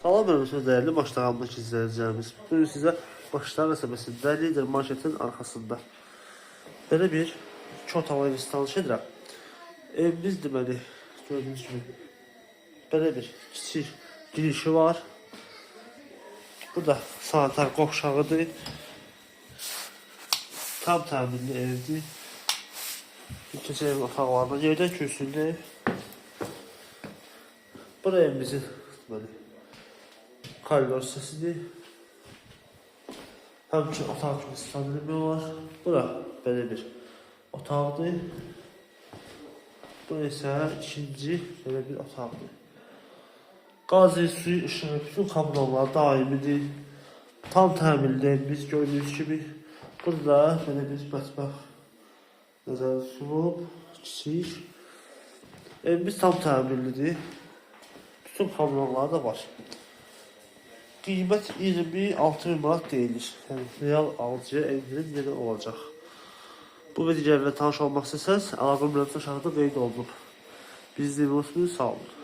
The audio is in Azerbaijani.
Salam hörmətli dəyərli Başdağımdakı izləyicilərimiz. Bugün sizə Başdağ qəsəbəsində Lider marketin arxasında belə bir iki otaqlı evi tanış edirəm. Evimiz deməli gördüyünüz kimi belə bir kiçik girişi var. Bu da sanitar qovşağıdır. Tam təmirli evdir. Bir keçək evin otaqlarına. Yerdən kürsülü ev. Bura evimizin deməli koridor hissəsidir. Həmçinin otaq kimi istifadə etmək olar. Bura belə bir otaqdır. Bu isə ikinci belə bir otaqdır. Qazı, suyu, işığı, bütün kommunallar daimidir. Tam təmirli evimiz gördüyünüz kimi. Burada belə bir mətbəx nəzərdə tutulub, kiçik. Evimiz tam təmirlidir. Bütün kommunallar da var. Qiymət 26 min manat deyilir. Yəni real alıcıya endirim yenə olacaq. Bu və digərlərlə tanış olmaq istəsəniz, əlaqə nömrəsi aşağıda qeyd olunub. Bizi dinlədiyiniz üçün sağ olun.